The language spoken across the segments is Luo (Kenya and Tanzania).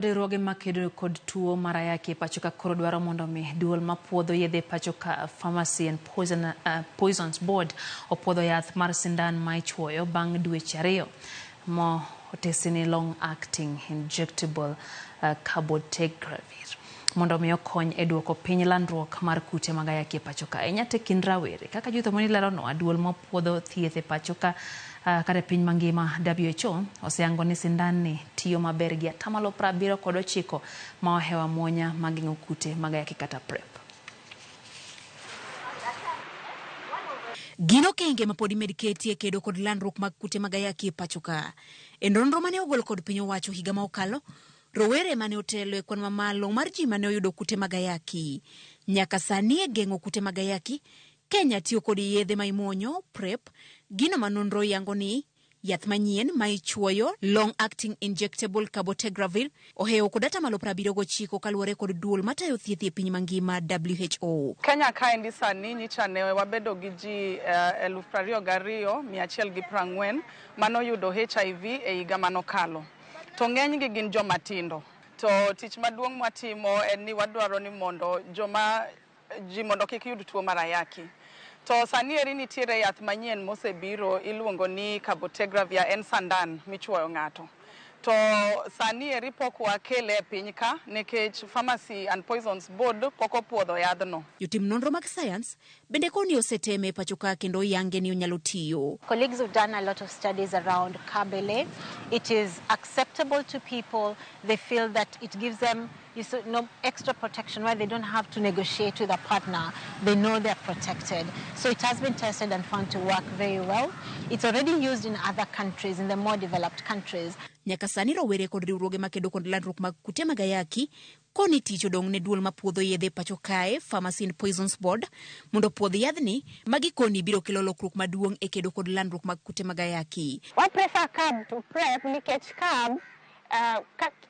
Riwruoge makedo kod tuo mar ayaki e pachoka koro dwaro mondo mi duol mapuodho yedhe e pachoka Pharmacy and Poisons Board opuodho yath mar sindan ma ichuoyo bang' dweche ariyo mo otesi ni long acting injectable cabotegravir mondo mi okony e duoko piny landruok mar kute mag ayaki e pachoka ahinya to e kind rawere. Kaka Judith Omondi leronwa, duol mapuodho thieth e pachoka kata e piny mangima WHO oseyango ni sindan ni tiyo maber gi atamalo 79 ma ohewo amwonya mageng'o kute mag ayaki kata PrEP. Gin okenge ma pod imed ketie kedo kod landruok mag kute mag ayaki e pacho ka. E nonro mane ogol kod piny owacho higa ma okalo, rowere mane otelo e kwan mamalo mar ji mane oyudo kute mag ayaki. Nyaka sani e geng'o kute mag ayaki, Kenya tiyo kod yedhe ma imuonyo, PrEP, gino ma nonro yango ni yath manyien ma ichuoyo, long acting injectable cabotegravir, ohewo kod atamalo 79 kaluwore kod duol matayo thieth e piny mangima WHO. Kenya kaendi sani nyicha ne wabedo gi ji 22,140 manoyudo HIV e higa manokalo. To ng'enygi gin joma tindo. To tich maduong' mwatimo en ni wadwaro ni mondo joma ji mondo kik yud tuo mar ayaki. To sani eri nitiere yath manyien mosebiro iluongo ni cabotegravir, en sandan michuoyo ng'ato. To sani eri pok wakele e piny ka nikech Pharmacy and Poisons Board pok opuodho yadhno. Jotim nonro mag sayans bende koni oseteme e pacho ka kendo oyange ni onyalo tiyo. Colleagues have done a lot of studies around Carbele. It is acceptable to people. They feel that it gives them no extra protection where they don't have to negotiate with a partner. They know they're protected. So it has been tested and found to work very well. It's already used in other countries, in the more developed countries. Nyaka sani rowere kod riwruoge makedo kod landruok mag kute mag ayaki koni tich odong' ne duol mapuodho yedhe e pacho kae Pharmacy and Poisons Board mondo opuodh yadhni ma gikoni biro kelo lokruok maduong' e kedo kod landruok mag kute mag ayaki. Wa prefer cab to PrEP nikech cab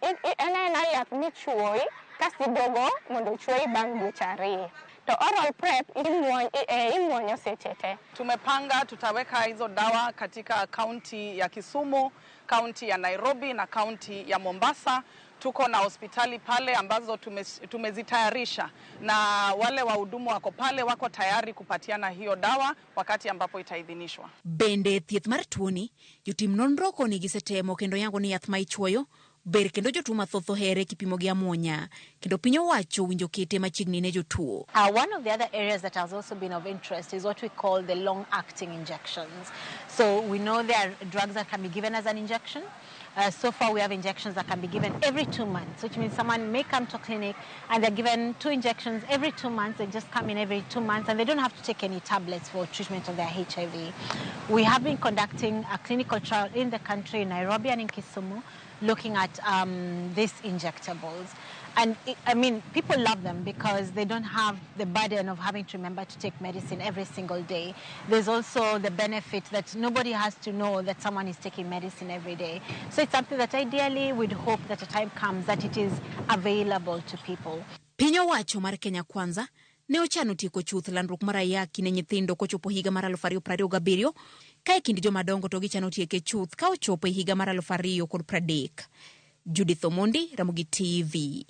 en aena yath michuoyi kasto iduogo mondo ochuoyi bang' dweche ariyo. To oral PrEP imuonyo seche te. Tumepanga tutaweka hizo dawa katika kaunti ya Kisumu, kaunti ya Nairobi na kaunti ya Mombasa. Tuko na hospitali pale ambazo tumezitayarisha na wale wahudumu wako pale wako tayari kupatiana hiyo dawa wakati ambapo itaidhinishwa. Bende thieth mar tuoni, jotim nonro koni gisetemo kendo yango ni yath ma ichuoyo ber kendo jotuo mathoth ohere kipimo gi amwonya kendo piny owacho winjo kete machiegni ne jotuo. One of the other areas that has also been of interest is what we call the long-acting injections. So we know there are drugs that can be given as an injection. So far we have injections that can be given every 2 months, which means someone may come to clinic and they're given 2 injections every 2 months. They just come in every 2 months and they don't have to take any tablets for treatment of their HIV. We have been conducting a clinical trial in the country, in Nairobi and in Kisumu, looking at these injectables. And people love them because they don't have the burden of having to remember to take medicine every single day. There's also the benefit that nobody has to know that someone is taking medicine every day. So it's something that ideally we'd hope that a time comes that it is available to people. Piny owacho mar Kenya Kwanza ne ochano tieko chuth landruok mar ayaki ne nyithindo kochopo higa mar 2027, ka e kind jomadongo to gichano tieke chuth ka ochopo e higa mar 2030. Judith Omondi, Ramogi TV.